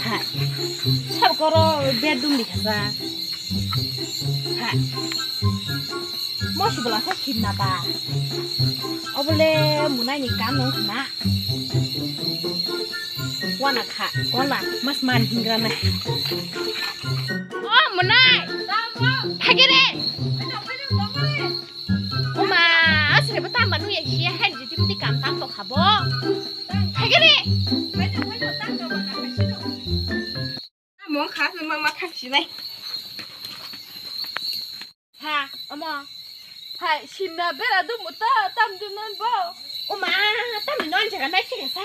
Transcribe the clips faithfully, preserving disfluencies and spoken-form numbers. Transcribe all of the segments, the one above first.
Hai. Sab koro bedroom ni khasa. Hai. Mo si bwla sa simna ba. Obole munai ni kam nung khna. Wana kha, kola, mas man hingra na. O munai. Phagere. Oma, asre bata manu ya hiya hen jiti miti kam tam to khabo. Thagere. Mo kha ma ma thang sinai. Ha, omo. Hai, simna bera dum ta tam dum nan bo. Oma, tam non jaga nai sing sa.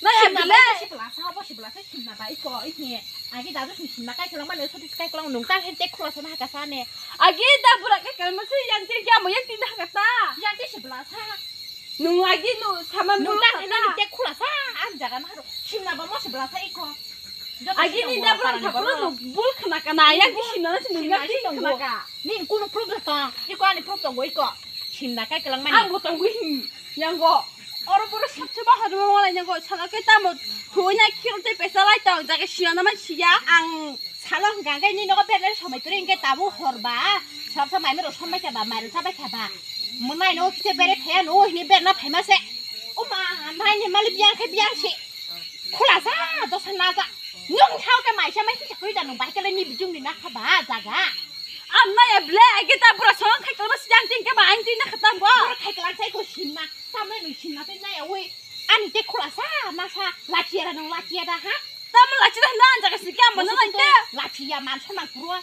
Na ya bile. Sibla sa, bo sibla sa simna ba iko ikni. Agi dadu simna kai kelang mane soti kai kelang nung ta hen te khula sa na ka sa ne. Agi da bura kai kelang mase yang te ya mo yang tin ha ka ta. Yang te sibla sa. Nung agi nu saman nung ta hen ni te khula sa. Am jaga na ro. Simna ba mo sibla sa iko. Agi ni da bura sa bura nu bul khna ka na yang te simna na simna ti khna ka. Ni kunu problem ta. Iko ani problem go iko. Simna kai kelang mane. Ang bo tong gui hin. Yang go. Oro bura sabse ba hadu mo lai yang go. Sala kai tamo. Huina khil te pesa lai tong jaga simna na man siya. Ang Salo hwnkha hwnkhe nini nogo bernai somai kwrwi hwnkhe tabuk hor ba, sab sa mai mero sombai kha ba, mairok chabai kha ba. Mwnai no kisa bere phaiya no hini berna phaima se. O ma, nai ni malik biyang khe biyang se. Khula sa, dosa na sa. Nung thao khe maisa mai kisa kwrwi da nung bai khe lai ni bijung ni na kha ba jaga. Am nai ya ble, ai khe ta bura song khai kalma siyang ting khe ba ang ting na kha tam bo. Bura khai kalang sai ko simna, tamle nung simna te nai ya oi. Ani te khula sa, na sa, lachiya da nung lachiya da ha. Tamo lachi da hwnda ang jaga sini khe ang bono lai khe. Lachi ya man song nang kuro.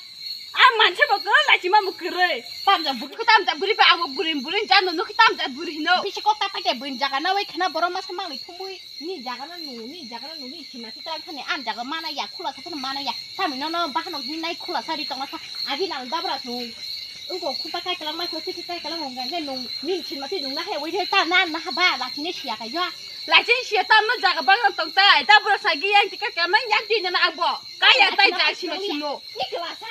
Ang manse bo kwrwi lachi ma bo kwrwi. Tamjak buri ko tamjak buri pa abo buri buri jano nukhi tamjak buri hino. Bisi kok ta paite buri jaga na wai khana borok masa mangai thumui. Ni jaga na nu ni jaga na nu ni sima si tang khani ang jaga mana ya khula sa khani mana ya. Tamo no no bahano ni nai khula sa ri tong sa agi nang dabra thung. Ungko khumpa kai kalang ma so tiki kai kalang hong gang nung ni sima ti nung na he wai ta na na ha ba lachi ni sia ka ya. Lachi ni sia tam no jaga bang tong tai ta bura sa gi yang tika ka mang yang ti na ang bo. Kaya tai ja sima sino. Ni kelasa.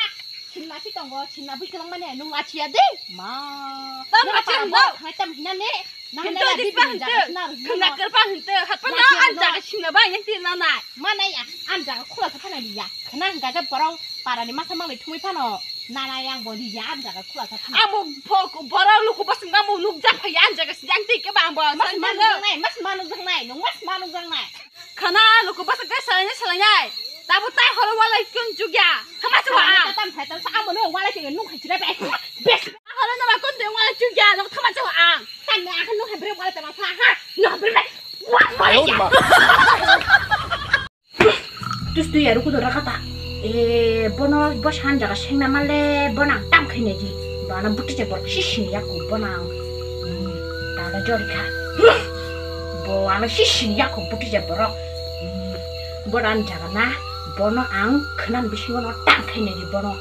Sima si tongo, sima bui kelang mane nung lachi ya de. Ma. Tam lachi no. Hai tam hina ne. Nah, hinto nah, di pa bini hinto. Jaga sina ro. Kena kerpa hinto. Hapa na an jaga sina ba yang ti na nai. Mana ya, an jaga khula sa phana ya. Kena hingka ke borok para ni masa mangai thumui phano. Nana yang bo di ya an jaga khula sa phana. Abo phok borok luku bas ngamo nuk ja phai an jaga yang ti ke ba bo. Mas manu jang nai, mas manu jang nai, nung mas manu jang nai. Khana luku basa kai salai nai salai nai. Tabu tai horo walai kun chugya. Thama chwa ang. Tam thai tam sa amo no walai ke nung khai chira be. Bes. Horo no ma kun de walai chugya no thama chwa ang. Tan ne ahan nung hai bre walai tama sa ha. No bre. Ayo ma. Tus tu ya ruku do rakata. E bono bo san jaga sengna male bono ang tam khaina di. Bana buti je borok si sini yaku bono ang. Hmm, tala jori kha. Bo ano si sini yaku buti je borok. Hmm, bono ang jaga na bono ang khanan bisingo no tam khaina di bono.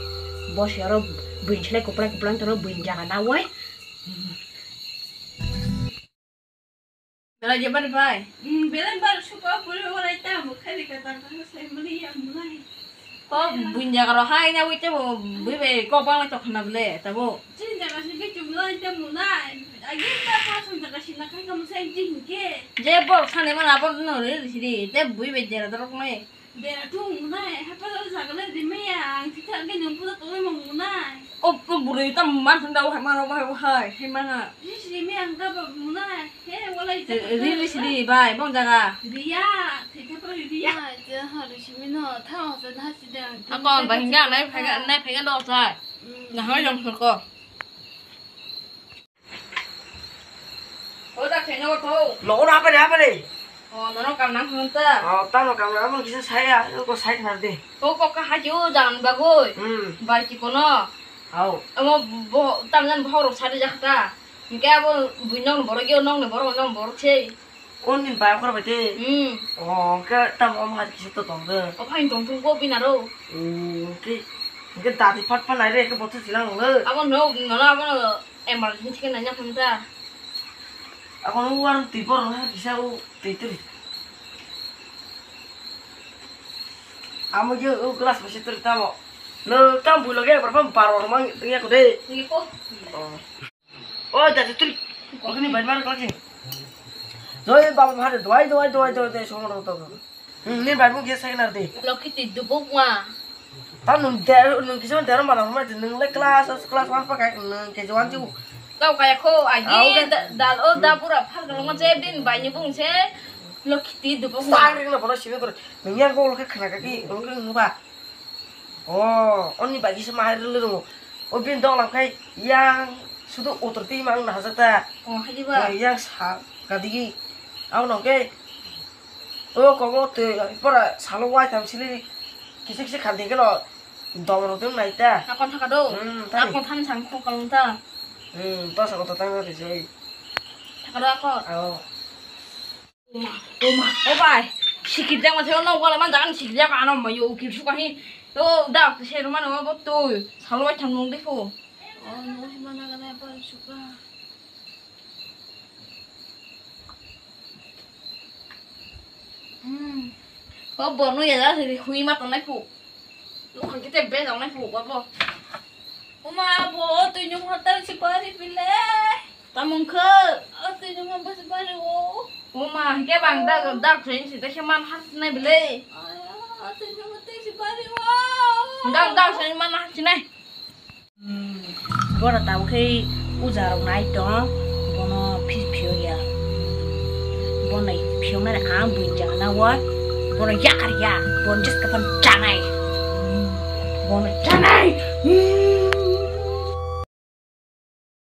Bo si oro buin selai kuplai kuplai toro buin jaga na wai. Hmm. Belai je bari bai. Hmm, belai bar suka puri walai ta mo khali ka ta ka sai mali ya mulai. O buin jaga ro hai na wite bo bui be ko ba to khna ble ta bo. Chin jaga se ke chumlai ta mulai. Agi ta pa sum jaga sina kai ka musai jing ke. Je bor khane mana bor no re siri te bui be jera dorok nai. Bera thung nai, hapa lo jaga le rimaya, ang thitha ke nung puja toloi mang nai. O, o bwrwi tam man thang da, o hai mano, o hai, o hai, hai mana. Ri si rimaya ang ka ba nai, he, walai jaga. Ri, ri si ri, bai, bong jaga. Riya, thitha pa riya. Nai, je ha ri si mi no, tha o se na si da. Akon ba hinga, nai phaiga, nai phaiga do sai. Hmm. Na hai jong ko. O da khaina o tho. Logo na hapare hapare. O nono kam nang hwn ta. O tamo kam nang hwn kisa saya ko sai khar de. O ko ka haji o jan bagoi. Hmm. Bai ki kono. Au. Amo bo tam jan bhoro sari jakta. Hingke abo bui nong borok yo nong ni borok nong borok sei. Kon din bai khor bai te. Hmm. O ke tam om har kisa to tong de. O phain tong thung ko binaro. O ke ke dati phat phat nai re ke bothu silang le. Abo no nono abo no. Emergency khe nanya phano ta. Ako no uar twi borok no kisa u twi twi. Amo je u glass basi twi tamo. No tam bui loge ebar phano bar rok mang ya ko de. Ni ko. Oh. Oh, jati twi. Ko ni bai mar ko ji. Doi baba bhare doi doi doi doi doi song rong to. Hmm, ni bai mung ge sai na de. Lokhi ti dubuk ma. Ta nung der nung kisa der ma na ma nung le class class one pa kai nung K G one ju. Kau kaya ko agi. Au ga. Da- dal o da pura phar ko ma je bin bai ni bung se. Lokhi ti dubuk ma. Sa ring na bono sini to. Nung yang ko lokhi khana ka ki lokhi nung ba. Oh, oni bagi se mahai rwlwi rwngo. O bini doglam khai yang sudu utor twi mang na hajak ta. Oh, hai ba. Oh, yang sa kadigi. Abo no ke. O komo twi pora salo wai tham sili kisi kisi khan dingke no dom rok dum nai ta. Akon thaka do. Hmm, thani. Akon thani sang khok kalong ta. Hmm, to sa ko to tang ri joi. Thaka do akon. Ao. Oma, oma, o bai, sikirjak ma theo no wala man jagan sikirjak ano ma yo ukil suka hi. O da se ro mano bo to salo wai tham nung de ko. O no si mana kana pa suka. Hmm. O bo no ya da se hui ma to nai ko. Nokha khe tei bejak nai phuru ba bo. Oma, bo o twi nung ha tang si bari bile. Tamung khe. O twi nung ha basi bari o. Oma, hingke bang dak, dak se si tei se man ha nai bile. Aya, o twi nung ha tang si bari o. Dak, dak se man ha si nai. Hmm, boro tabuk khe uja rok nai tong, bono phi-, phiyok ya. Bono phiyoknani ang buini jaga na o, bono yakar ya, bono just kapan chanai. Hmm, bono chanai. Hmm.